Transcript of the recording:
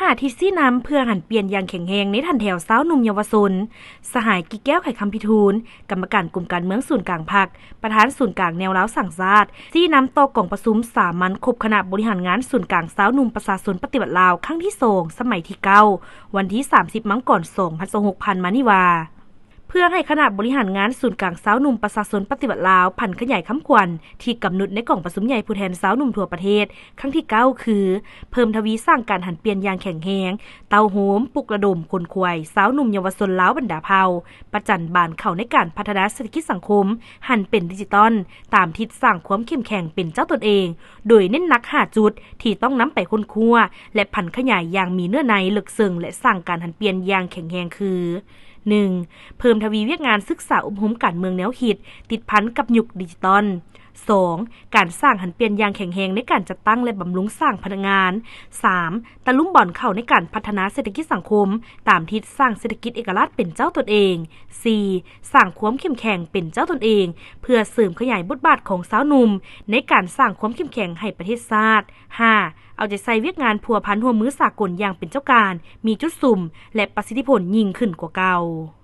ຫາທິດຊີ້ນຳເພື່ອຫັນປ່ຽນຢ່າງແຂງແຮງໃນຖັນແຖວຊາວໜຸ່ມເຍົາວະຊົນ. ສະຫາຍ ກິແກ້ວ ໄຂຄຳພິທູນ, ກຳມະການກົມການເມືອງສູນກາງພັກ, ປະທານສູນກາງແນວລາວສ້າງຊາດ, ຊີ້ນຳຕໍ່ກອງປະຊຸມສາມັນຄົບຄະນະບໍລິຫານງານສູນກາງຊາວໜຸ່ມປະຊາຊົນປະຕິວັດລາວ ຄັ້ງທີສອງ ສະໄໝທີເກົ້າ ວັນທີສາມສິບ ມັງກອນ ສອງພັນຊາວຫົກ ຜ່ານມານີ້ວ່າ ເພື່ອໃຫ້ຄະນະບໍລິຫານງານສູນກາງຊາວໜຸ່ມປະຊາຊົນປະຕິວັດລາວ ຜັນຂະຫຍາຍຄຳຂວັນທີ່ກຳນົດໃນກອງປະຊຸມໃຫຍ່ຜູ້ແທນຊາວໜຸ່ມທົ່ວປະເທດ ຄັ້ງທີເກົ້າ ຄື ເພີ່ມທະວີສ້າງການຫັນປ່ຽນຢ່າງແຂງແຮງ, ເຕົ້າໂຮມ, ປຸກລະດົມ, ຂົນຂວາຍຊາວໜຸ່ມເຍົາວະຊົນລາວບັນດາເຜົ່າ ປະຈັນບານເຂົ້າໃນການພັດທະນາເສດຖະກິດສັງຄົມ ຫັນເປັນດິຈິຕອນ ຕາມທິດສ້າງຄວາມເຂັ້ມແຂງເປັນເຈົ້າຕົນເອງ, ໂດຍເນັ້ນໜັກຫ້າຈຸດທີ່ຕ້ອງນຳໄປຄົ້ນຄວ້າ ແລະ ຜັນຂະຫຍາຍຢ່າງມີເນື້ອໃນເລິກເຊິ່ງ ແລະ ສ້າງການຫັນປ່ຽນຢ່າງແຂງແຮງຄື ໜຶ່ງ ເພີ່ມທະວີວຽກງານສຶກສາອົບຮົມການເມືອງແນວຄິດ ຕິດພັນກັບຍຸກດິຈິຕອນ. ສອງ ການສ້າງຫັນປ່ຽນຢ່າງແຂງແຮງໃນການຈັດຕັ້ງ ແລະ ບຳລຸງສ້າງພະນັກງານ. ສາມ ຕະລຸມບ່ອນເຂົ້າໃນການພັດທະນາເສດຖະກິດສັງຄົມ ຕາມທິດສ້າງເສດຖະກິດເອກະລາດເປັນເຈົ້າຕົນເອງ. ສີ່ ສ້າງຄວາມເຂັ້ມແຂງເປັນເຈົ້າຕົນເອງ ເພື່ອເສີມຂະຫຍາຍບົດບາດຂອງຊາວໜຸ່ມໃນການສ້າງຄວາມເຂັ້ມແຂງໃຫ້ປະເທດຊາດ. ຫ້າ ເອົາໃຈໃສ່ວຽກງານພົວພັນຮ່ວມມືສາກົນຢ່າງເປັນເຈົ້າການ, ມີຈຸດສຸມ ແລະ ປະສິດທິຜົນຍິ່ງຂຶ້ນກວ່າເກົ່າ.